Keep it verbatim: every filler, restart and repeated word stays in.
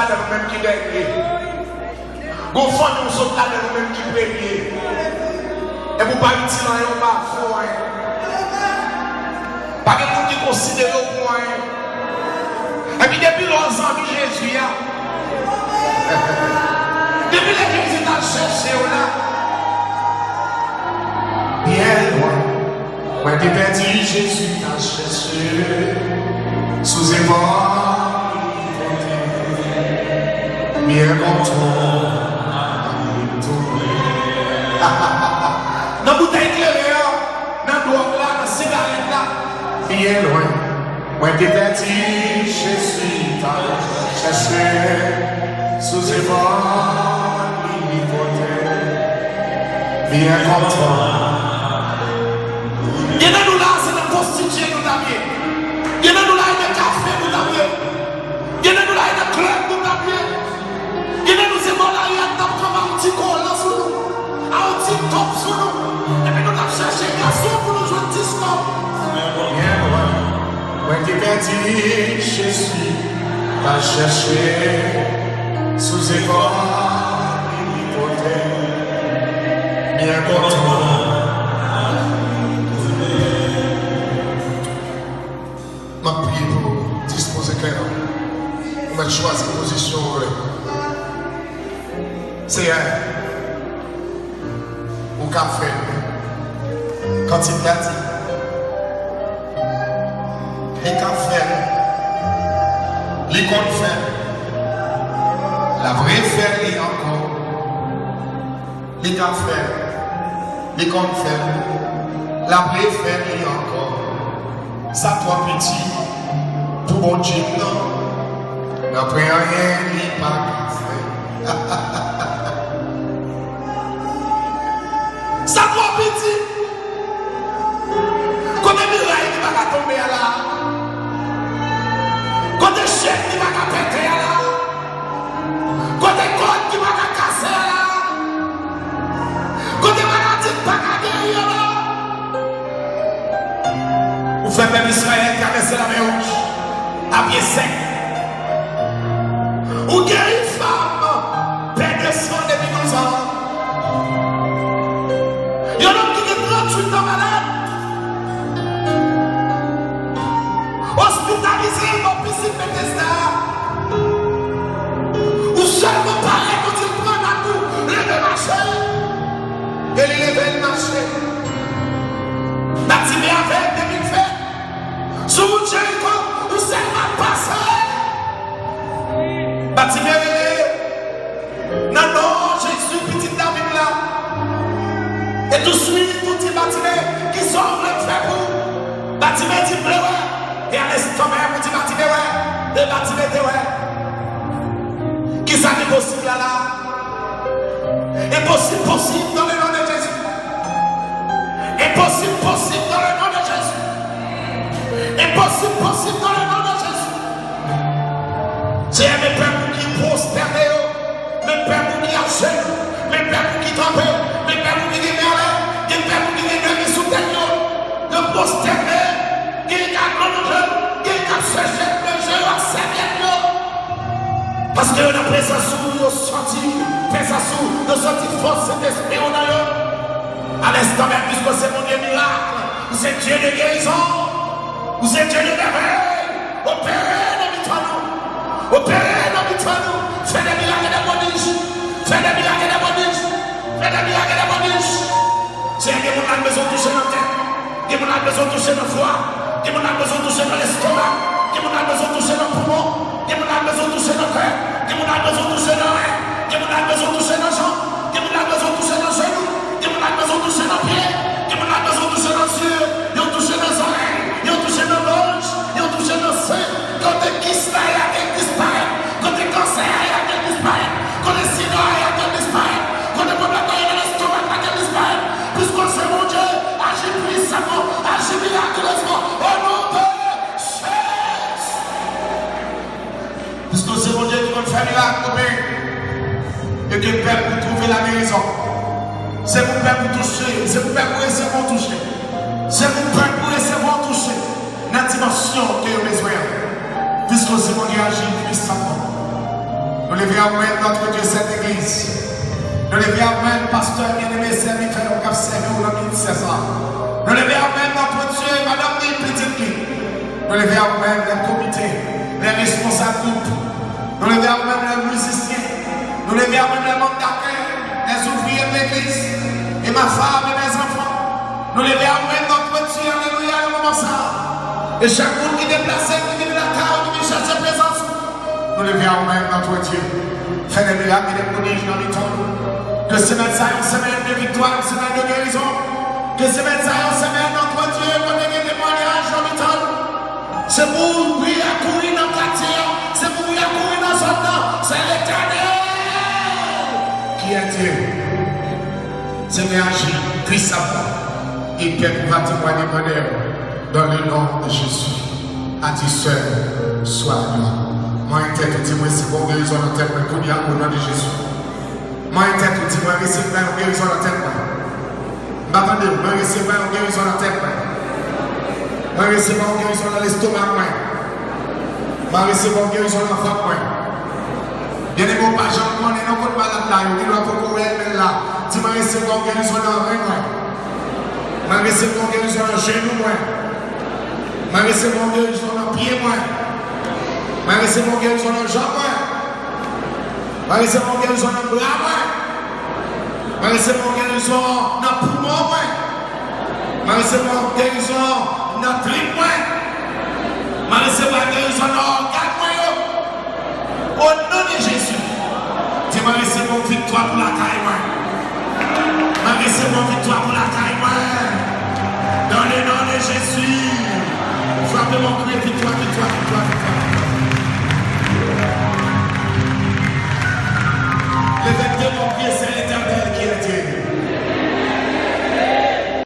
Ladan nou menm ki dènye. Gon fanmi w sot ladan nou menm ki premye. Epi w pa itil anyen, w pa vo anyen. Pa gen moun ki konsidere w pou anyen. Epi depi lè w zanmi Jezi a, depi lè Jezi t al chèche w la, byen lwen. Mwen te pèdi, Jezi t al chèche sou zepòl li pote. Byen kontan li tounen. Nan boutèy kleren an, nan dwòg la, nan sigarèt la, byen lwen. Mwen te pèdi, Jezi t al chèche sou zepòl li pote. Byen kontan. Gen nan nou la, se nan pwostitye nou t ap ye. Gen nan nou la, e nan kafe nou t ap ye. Gen nan nou la, e nan klèb nou t ap ye. Gen nan nou, se bò lari a, n t ap kanpe a yon ti kolan sou nou, a yon ti top sou nou. Epi nou t ap chèche gason pou nou jwenn ti skòp. Byen lwen. Mwen te pèdi, Jezi t al chèche sou zepòl li pote. Byen kontan. M ap priye pou nou. Dispoze kè nou. Ou mèt chwazi pozisyon ou vle. Seyè, ou ka fè l. Kantik la di, li ka fè l. Li konn fè l. L ap refè li ankò. Li ka fè l. Li konn fè l. L ap refè li ankò. Sa twò piti pou Bondye m nan. Nan pwen anyen li pa ka fè. Sa twò piti. Kote miray ki pa ka tonbe a la? Kote chèn ki pa ka pete a la? Kote kòd ki pa ka kase a la? Kote maladi ki pa ka geri a la? Ou fè pèp Izrayèl travèse Lamè Wouj a pye sèk. Ou geri fanm pèdi san depi douz an. Yon nonm ki gen tranntuit an malad. Ospitalize bò pisin Betesda. Ou sèlman parèt, ou di l pran mak ou, leve mache. E li leve, l mache. Batime avèg depi l fèt. Sou wout Jeriko, ou sèlman pase. Batime rele, nan non Jezi, pitit David la. E touswit, ou di Batime, kisa w vle m fè pou ou? Batime di, m vle wè. E a lenstan menm, ou di Batime wè. E Batime te wè. Kisa ki posib la la? Enposib posib dans le nom de Jésus. Enposib posib dans le nom de Jésus. Enposib posib dans le nom de Jésus. Seyè, men pèp ou ki pwostène yo, men pèp ou ki ajenou, men pèp ou ki kanpe, men pèp ou ki gen men anlè, gen pèp ou ki gen men ki sou tèt yo, yo pwostène, gen k ap lonje, gen k ap chèche lonje yo ak sèvyèt yo. Paske yo nan prezans ou, yo santi prezans ou, yo santi fòs Sentespri ou nan yo. A lenstan menm, piske w se Bondye mirak, ou se Dye de gerizon, ou se Dye de mèvèy, opere nan mitan nou, opere nan mitan nou, fè de mirak e de pwodij, fè de mirak e de pwodij, fè de mirak e de pwodij. Seyè, gen moun la k bezwen touche nan tèt. Gen moun la k bezwen touche nan fwa. Gen moun la k bezwen touche nan lestomak. Gen moun la k bezwen touche nan poumon. Gen moun la k bezwen touche nan kè. Gen moun la k bezwen touche nan ren. Gen moun la k bezwen touche nan janm. Gen moun la k bezwen touche nan jenou. Gen moun la k bezwen touche nan pye. Gen moun la k bezwen touche nan zye. Yo touche nan zòrèy. Yo touche nan gòj. Yo touche nan sen. Kote kis la ye a, ke l disparèt. Kote kansè a ye a, ke l disparèt. Kote sida a ye a, ke l disparèt. Kote pwoblèm nan ye nan lestomak la, ke l disparèt. Piske w se Bondye, aji pwisamman, aji miraklezman, o non de Jezi. Piske w se Bondye ki konn fè mirak nan peyi, e ke pèp ou twouve lagerizon. Se pou pèp ou touche, se pou pèp ou resevwa w touche. Se pou pèp ou resevwa w touche nan dimansyon ke yo bezwen an. Piske w se Bondye, aji pwisamman. Nou leve amèn, notre Dieu, cette église. Nou leve amèn, pastè byeneme, sèvitè yo k ap sèvi w nan ministè sa. Nou leve amèn, notre Dieu, madanm li, pitit li. Nou leve amèn, lè komite, lè responsab gwoup. Nou leve amèn, lè mizisyen. Nou leve amèn, lè manm dakèy, lè ouvriyè de legliz. E ma femme et mes enfants. Nou leve amèn, notre Dieu, alelouya, nan moman sa. E chak moun ki deplase, ki vin lakay ou, ki vin chèche prezans ou. Nou leve amèn, notre Dieu. Fè de mirak e de pwodij nan mitan nou. Ke semèn sa yon semèn de viktwa, yon semèn de gerizon. Ke semèn sa yon semèn, notre Dieu, kote gen temwayaj nan mitan nou. Se pou bri a kouri nan katye a. Se pou bri a kouri nan zòn nan. C'est l'Éternel qui est Dieu. Seigneur, agis puissamment. E pèp ou va temwanye mwen. Dans le nom de Jésus, a Dieu seul soit la gloire. Mwen tèt ou di mwen se bon gerizon nan tèt mwen kounye a, o non de Jezi. Mwen tèt ou di mwen resevwa yon gerizon nan tèt mwen. M pa tande w, mwen resevwa yon gerizon nan tèt mwen. Mwen resevwa yon gerizon nan lestomak mwen. Mwen resevwa yon gerizon nan vant mwen. Byeneme, ou pa janm konnen non kot malad la, yo gen dwa poko wè l, men l la. Di mwen resevwa yon gerizon nan ren mwen. Mwen resevwa yon gerizon nan jenou mwen. Mwen resevwa yon gerizon nan pye mwen. Mwen resevwa yon gerizon nan janm mwen. Mwen resevwa yon gerizon nan bra mwen. Mwen resevwa yon gerizon nan poumon mwen. Mwen resevwa yon gerizon nan trip mwen. Mwen resevwa gerizon nan ògàn mwen yo. O non de Jezi. Di mwen resevwa yon viktwa pou lakay mwen. Mwen resevwa yon viktwa pou lakay